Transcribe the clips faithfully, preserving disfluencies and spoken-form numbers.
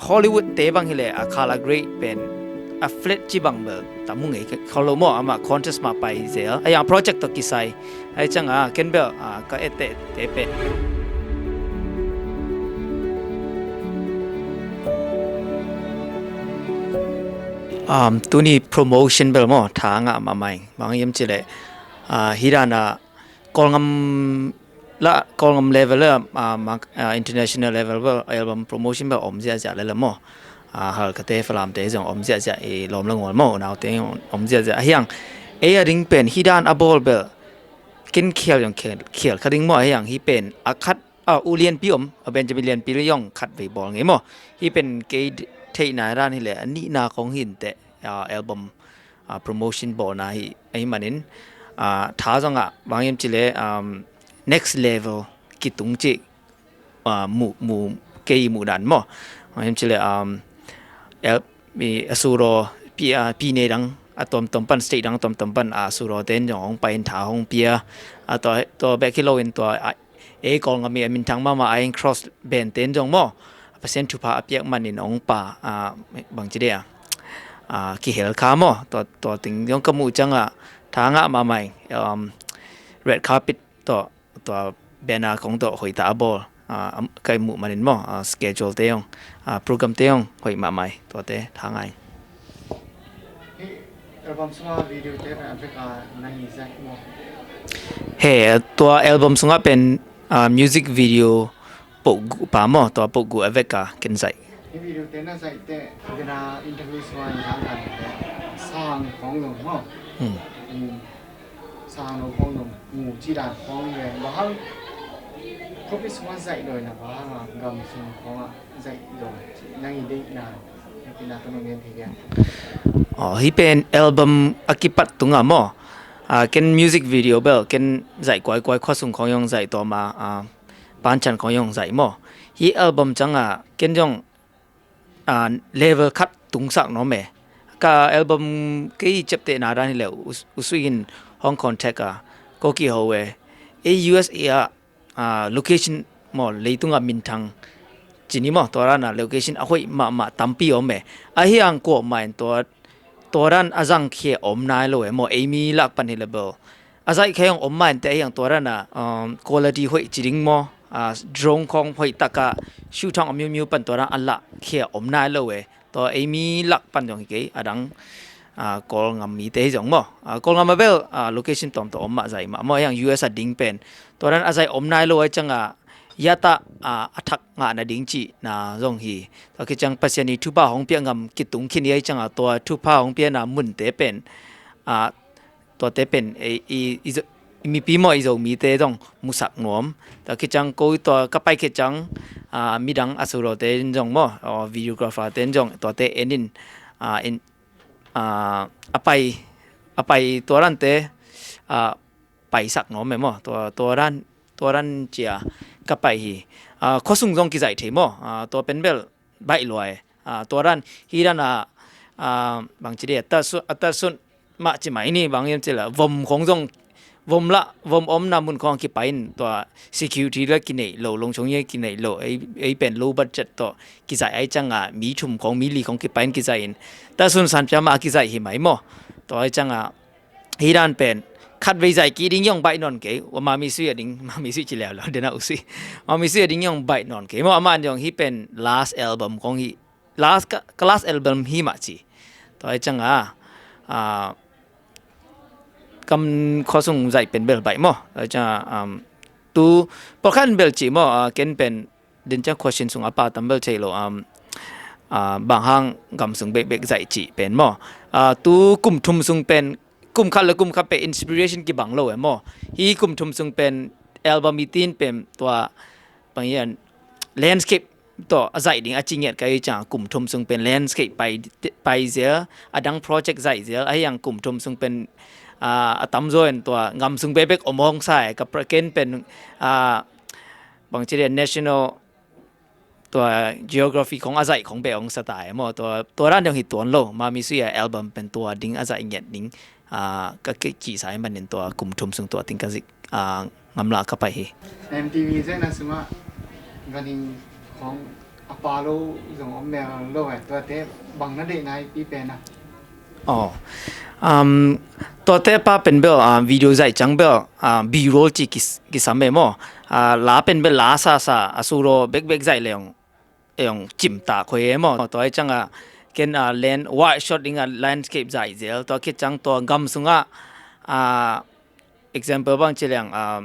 Hollywood te bang hileh a color grade pen a flat ci bang bel tam mu ngei khol lo maw, amah contest mah pai zel a, yang project tawh kisai. Ai ciang a ken bel a ka etteh te pen, um, tuni promotion bel maw tha ngah mahmah ing. Bang hiam cileh, uh, hi dan a Kawlngam la, Kawlngam level la, ah, mak-, ah, international level bel album promotion bel om ziahziah lel maw. Ah, Halkha te, Falam te zong om ziahziah, i lawm la ngual maw, Unau te om ziahziah. A hiang ei a ding pen hi dan a bawl bel ken khial zong khial, khial kha ding maw. A hiang hi pen a khat, ah, U Lianpi om, ah, Benjamin Lianpi le zong khat vei bawl ngei maw. Hi pen kei theihna dan hileh a nihna kong hi inteh, ah, album, ah, promotion bawlna hi, ahi manin, ah, tha zongah bang hiam cileh, um, next level kitung cih, ah, mu, mu, kei muh dan maw. Bang hiam cileh, um, el, mi, a suraw, pi, ah, pi ne dang a tomtom pan, state dang a tomtom pan, ah, suraw ten zong hong pai in tha hong pia. Ah, tua, tua bek hi loin tua, ah, ei Kawlngam i a minthang mahmah a Iron Cross band ten zong maw, a Pasian thupha a piak manin hong pa, ah, bang ci deh a, ah, kihel kha maw. Tua, tua ting zong ka muh ciang a tha ngah mahmah ing. Um, red carpet tawh, tua banner kong tawh hoih ta a bawl, ah, am, ka muh manin maw, ah, schedule te zong, ah, program te zong hoih mahmah ing. Tuate tha ngah ing. Hih album sunga video te pen a vek a nang i zaih maw? He, tua album sunga pen, ah, music video pohguh pa maw, tua pohguh a vek a ken zaih. Hih video te na zaih teh, kena interview sunga i hang kan te sang khong lum maw. Hmm. Hmm. Sang lo khong lum, mu ci dan khong le, bang hang khuapi sunga zaih lo in a, bang hang a gam sung khong a zaih lo ci, nang i deihna. Aw, hi pen album a kipat tungah maw, ah, ken music video bel ken zaih kuaikuai, khuasung khawng zong zaih tawm a, ah, panchan khawng zong zaih maw. Hi album ciangah ken zong, ah, level khat tungsak nuam e. Ka album kei ciaptehna dan hileh u, u Sui in hong contact a, ko kiho e. Ei U S A ah, ah, location maw, leitungah minthang ci ni maw, tua dan a location a hoih mahmah tampi om e. Ahi hang kuamah in tua, tua dan a zangkhia om nai lo e maw, ei mi lak pan hileh bel. A zaihkhia hong om mah inteh, ahi hang tua dan a, um, quality hoih ci ding maw, ah, drone khawng hoih takah shoot hang a miumiu pan tua dan a lahkhia om nai lo e. Tua ei mi lak pan zong hi kei, a dang, ah, Kawlngam mite hi zong maw. Ah, Kawlngam a bel, ah, location tawm tawh om mah zaih mah maw, ahi hang U S a ding pen tua dan a zaih om nai lo ahi ciangah, yatah, ah, a thak ngah nading cihna zong hi. Tua khit ciang Pasian i thupha hong piak ngam kitung khin i ahi ciangah, tua thupha hong piakna munte pen, ah, tuate pen, eh, i, i, i mipi maw, i Zomite zong musak nuam. Tua khit ciang ko tua ka pai khit ciang, ah, midang a suraw te in zong maw, aw, videographer te in zong tuate en in, ah, in, ah, a pai, a pai tua dante, ah, paisak nuam e maw. Tua, tua dan, tua dan cia ka pai hi. Ah, khuasung zong kizaih thei maw. Ah, tua pen bel baih lua e. Ah, tua dan, hi dan a, ah, bang ci dih, a tasun, a tasun mah ci mai ni, bang hiam ci leh, vom khong zong, vom lah, vom omna mun khong kipai in, tua security lah kineih lo, longchong ye kineih lo, ei, ei pen low budget tawh kizaih ahi ciangah, mi thum khong, mi li khong kipai in kizaih in, tasun san pia mah kizaih hi mai maw. Tua ahi ciangah, hi dan pen khatvei zaih kik ding zong baih nawn kei. Mami Sui a ding, Mami Sui ci leuleu dena, U Sui, Mami Sui a ding zong baih nawn kei maw. Amah zong hi pen last album khong hi, last ka, ka last album hi mah ci. Tua ahi ciangah, ah, kam khuasung zaih pen bel baih maw. Tua ahi ciangah, um, tu pawlkhat in bel ci maw, ah, ken pen den ciang khuasin sung a pa tam bel thei lo, um, ah, bang hang gam sung bekbek zaih cih pen maw. Ah, tu kum thum sung pen, kum khat le kum khat pen inspiration kibang lo e maw. Hi kum thum sung pen album i tin pen tua, bang hian, landscape tawh a zaih ding a ci ngiat ka hi ciang, kum thum sung pen landscape pai, pai zel, a dang project zaih zel, ahi hang kum thum sung pen, ah, a tamzaw in tua gam sung bekbek om hong sa e, ka pra-, ken pen, ah, bang ci dih, national tua geography khong a zaih khong bek hong sa ta e maw. Tua, tua dan dong hi tuan lo. Mami Sui a album pen tua ding a zaih ngiat ding, ah, ka kei cih sa hi manin tua kum thum sung tua ting ka zik, ah, ngamla ka pai hi. M T V zaihna sungah ganhing khong A pa lo zong om mel lo eh, tuate bang na deih nai pi pen a. Oh. Um, tuate pa pen bel, ah, video zaih ciang bel, ah, B-roll ci kis-, kisam e maw. Ah, la pen bel la sasa, a solo bekbek zaih leng, eng cimtak khoi e maw. Tua hi ciang a, ken, ah, land, wide shot ding a landscape zaih zel. Tua khit ciang tua gam sungah, ah, example bang ci leng, ah,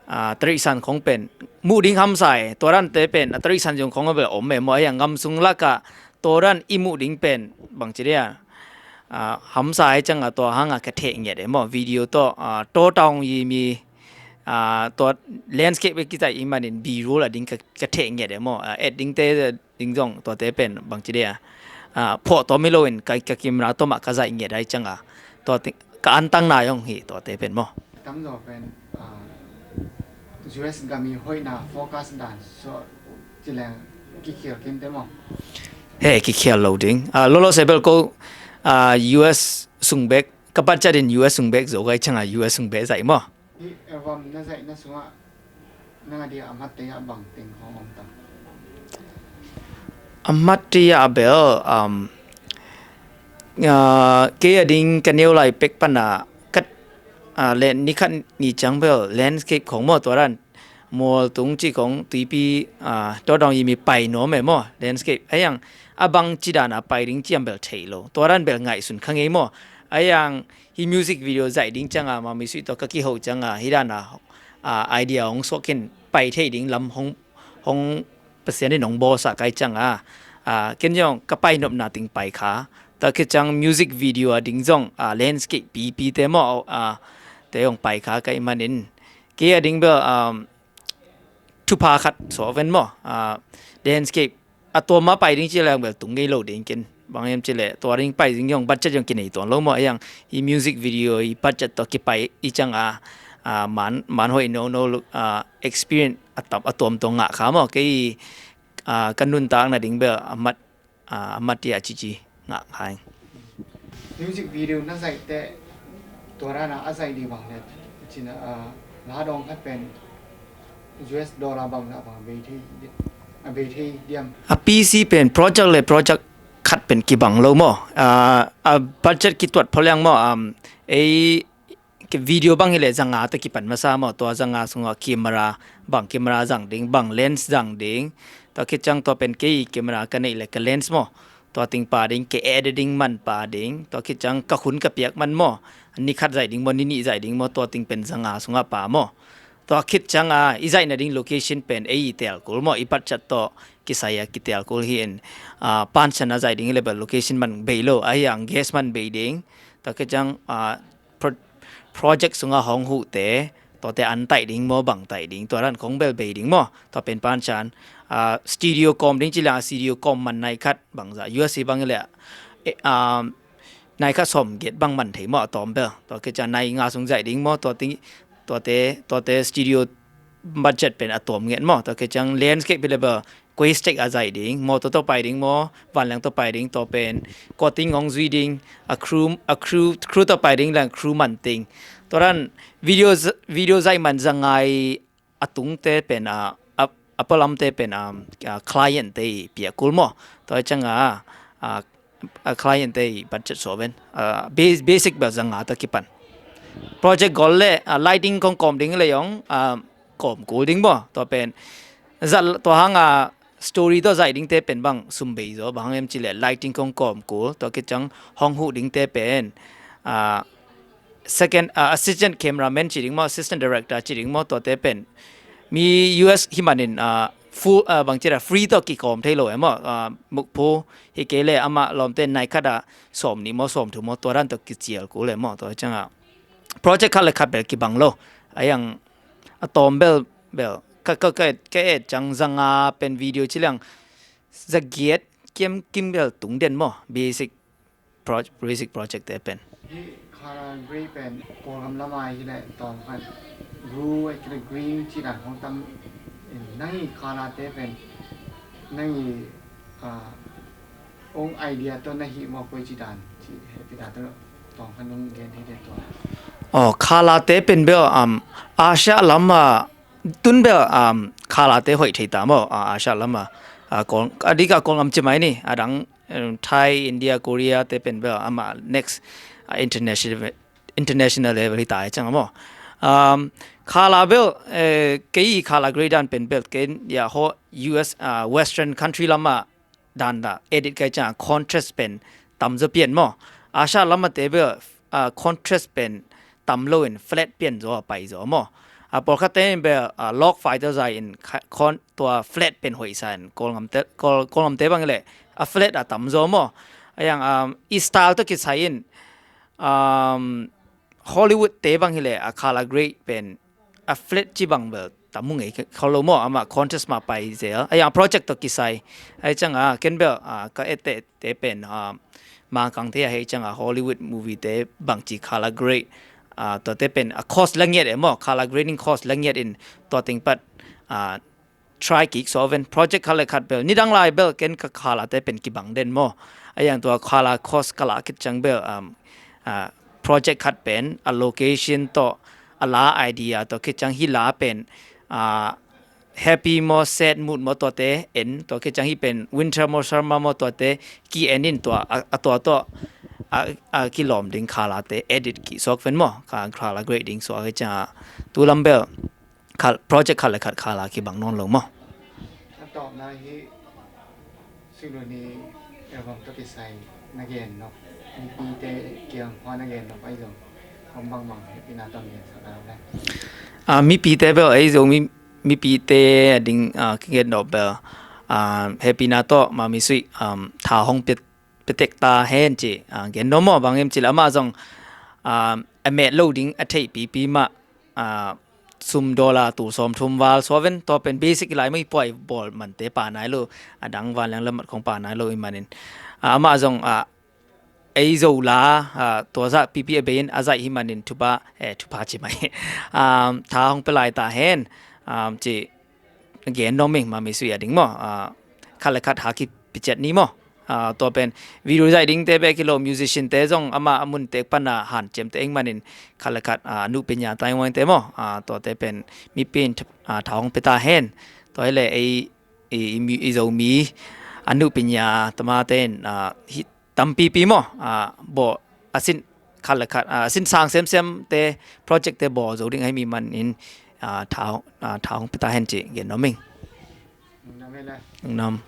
ah, tarisan khong pen muh ding hamsa e, tua dante pen, ah, tarisan zong khong a bel om e maw, a hiang gam sung lakah tua dan i muh ding pen bang ci dia, ah, hamsa e ciang a tua hang a ka theh ngiat e maw, video tawh, ah, tawtaung yi mi, ah, tua landscape e kitai i manin B-roll a ding ka, ka theh ngiat e maw, ah, et dingte ding zong tuate pen bang ci dia, ah, phuah tawm hi loin ka, ka camera tawmah ka zaih ngiat ai ciang a, tua ti-, ka antang nai hong hi tuate pen maw. Tamzaw pen, ah, U S gam i hoihna focus dan so ci leng kikhial kinte maw. He, kikhial lo ding. Ah, lolo sebel ko, ah, U S sung bek, ka budget in U S sung bek zo gai ciang a U S sung bek zaih maw. Hih album na zaihna sungah nang a dia a mattei ah bang teng khong om tam? A mattei ah bel, um, ah, kei a ding ka neu lai pek pana kat, ah, le ni khat ni ciang bel landscape khong maw, tua dan mual tung ci khong tuipi, ah, tawtaung yi mi pai nuam e maw, landscape. A hiang a bang ci dan a pai ding ciam bel thei lo. Tua dan bel ngaihsun kha ngei maw. A hiang hih music video zaih ding ciang a, mami sui tawh ka kiho ciang a, hih dan a, ah, idea hong suak khin pai thei ding lam hong, hong Pasian in hong bawlsak kai ciang a, ah, ken zong ka pai nopna ting pai kha. Tua khit ciang music video a ding zong, ah, landscape pipi te maw, ah, te hong pai kha kai manin. Kei a ding bel, um, thupha khat suak ven maw, ah, landscape a tuam a pai ding ci leng bel tung ngei lo ding ken. Bang hiam ci leh tua ding pai ding zong budget zong kinei tuan lo maw. A hiang hih music video i budget tawh kipai i ciang a, ah, man, man hoih nono, ah, experience a tam, a tuam tawh ngah kha maw. Kei, ah, ka nuntak na ding bel a mat, ah, a mat i a cici ngah kha ing. Music video na zaih teh tua dan a a zaih ding bang le cina, ah, la dawng khat pen U S dollar bang lah bang a bei thei, a bei thei diam? A P C pen project le project khat pen kibang lo maw. Ah, a budget kituat pho liang maw, um, ei, ke video bang hi le zanga tawh kipan masa maw, tua zanga sungah camera, bang camera zang ding, bang lens zang ding. Tua khit ciang tua pen kei camera ka neih le ka lens maw. Tua ting pa ding, ke editing man pa ding. Tua khit ciang ka hun ka piak man maw. Ni khat zaih ding maw, ni nih zaih ding maw, tua ting pen zanga sungah pa maw. Tua khit ciang a, i zaihna ding location pen ei i tel kul maw, i budget tawh kisai a kitel kul hi in, ah, pansana zaih ding i le bel location man bei lo, a hiang guest man bei ding. Tua khit ciang, ah, pro-, project sungah hong huhte, tuate an taih ding maw, bang taih ding, tua dan khong bel bei ding maw, tua pen pansan, ah, studio kawm ding ci leng, studio kawm man nai khat, bangza, U S hi bang i le, eh, ah, nai khat sawm giat bang man thei maw, a tawm bel. Tua khit ciang nai nga sung zaih ding maw, tua ting, tuate, tuate studio budget pen a tawm ngiat maw. Tua khit ciang landscape hi le bel, koi state a zaih ding, mawtaw tawh pai ding maw, vanleng tawh pai ding, tua pen, kua ting hong zui ding, a crew, a crew, crew tawh pai ding leng crew man ting. Tua dan video z-, video zaih man zangai a tungte pen, a, a, a palamte pen, a, a client te i piak kul maw. Tua ciang a, a, a client te i budget suak ven. A, bas-, basic bel zanga tawh kipan. Project gol le, a, lighting kong kawm ding le zong, a, kawm kul ding maw. Tua pen, za-, tua hang a story tawh zaih dingte pen bang sum bei zaw, bang hang em ci le lighting kong kawm kul, tua khit ciang hong huh dingte pen, a, second, ah, assistant cameraman ci ding maw, assistant director ci ding maw, tuate pen. Mi U S hi manin, ah, full, ah, bang ci da, free tawh kikawm thei lo e maw, ah, mukphu hi kei le amah lawmte nai khat a sawm nih maw, sawm thum maw, tua dan tawh kicial kul e maw, tua ciang a. Project khat le khat bel kibang lo. A hiang a tawm bel, bel, ka, ka, ka, ka et ciang zanga pen video ci leng za giat kiam kim bel tung den maw, basic pro-, basic project te pen. Hih Khala Grey pen Kawlgam lamah hi le tawm khat blue, a kile green ci dan hong tam in, nang i Khala te pen nang i, ah, ong idea tawh na hih maw, koi ci dan ci heh pi dan tawh tawm khat nong gen thei de tua. Oh, Khala te pen bel, um, Asia lamah tun bel, um, Khala te hoih thei ta maw, ah, Asia lamah. a Kawl, a dik a Kawl ngam ci mai ni, a dang, um, Thai, India, Korea te pen bel ama next, a international, international level hi ta hi ciang a maw. Um, khala bel, eh, kei khala grade dan pen bel ken ya ho U S, ah, Western country lama dan da edit kai ciang contrast pen tam zo pian maw. Asia lama te bel, ah, contrast pen tam lo in flat pian zo a pai zo maw. A pawlkhat te in bel, ah, log fighter zai in kha-, con-, tua flat pen hoih sa in Kawl ngam te, Kawl, Kawl ngam te bang le a flat a tam zo maw. A yang, um, i style to kisai in, um, Hollywood te bang hileh a color grade pen a flat ci bang bel tam mu ngei kho lo maw, ama contest ma pai zel. A yang project to kisai. Ai ciang a ken bel, a, ka et te, te pen, a, Mangkang te a hei ciang a Hollywood movie te bang ci color grade, a, tua te pen a cost la ngiat e maw, color grading cost la ngiat in tua ting pat, a, try kik so ven project khat le khat bel nidang lai bel ken ka khala te pen kibang den maw. A yang tua khala cost ka la kit ciang bel, um, a, project khat pen a location to, a la idea to kit ciang hi la pen, a, happy maw, sad mood maw tua te en, tua kit ciang hi pen winter maw, summer maw tua te ki en in tua, a, a tua to, a, a kilawm ding khala te edit ki sok ven maw, ka khala grading sok a kit ciang a tu lam bel kha-, project khat le khat khala kibang nawn lo maw. A tawpna hi Suluni album tawh kisai na gen nop, mipite kiang hua na gen nop ahi zong hong bangbang hehpihna tawh gen sak na le. Ah, mipite bel ahi zong mi, mipite a ding, ah, kigen nop bel, ah, hehpihna tawh Mami Sui, um, tha hong pia, pia tek ta hen ci, ah, gen nop maw bang em ci le amah zong, ah, a met lo ding a theih pipi mah, ah, sum dollar tul sawm thum val suaven, tua pen basic lai mai puai bawl mante pa nai lo, a dang vanleng lamat khong pa nai lo i manin. Ah, amah zong, ah, ei zo la, ah, tua zah pipi a bei in a zaih hi manin thupha, eh, thupha ci mai. Ah, tha hong pia lai ta hen, ah, ci gen nop ing Mami Sui a ding maw. Ah, khat le khat ha ki piciat ni maw. Ah, tua pen video zaih ding te bek hi lo, musician te zong ama a mun tek pan a hanciam te eng manin khat le khat, ah, nupi nya tai wang te maw. Ah, tua te pen mipi in, ah, tha hong pia ta hen. Tua hi le ei, i, i, i Zomi a nupi nya tama te in, ah, hi tampipi maw. Ah, bo a sin khat le khat, ah, sin sang semsem te project te bo zo ding ahi mi manin, ah, tha, ah, tha hong pia ta hen ci gen nop ing. Nang nam.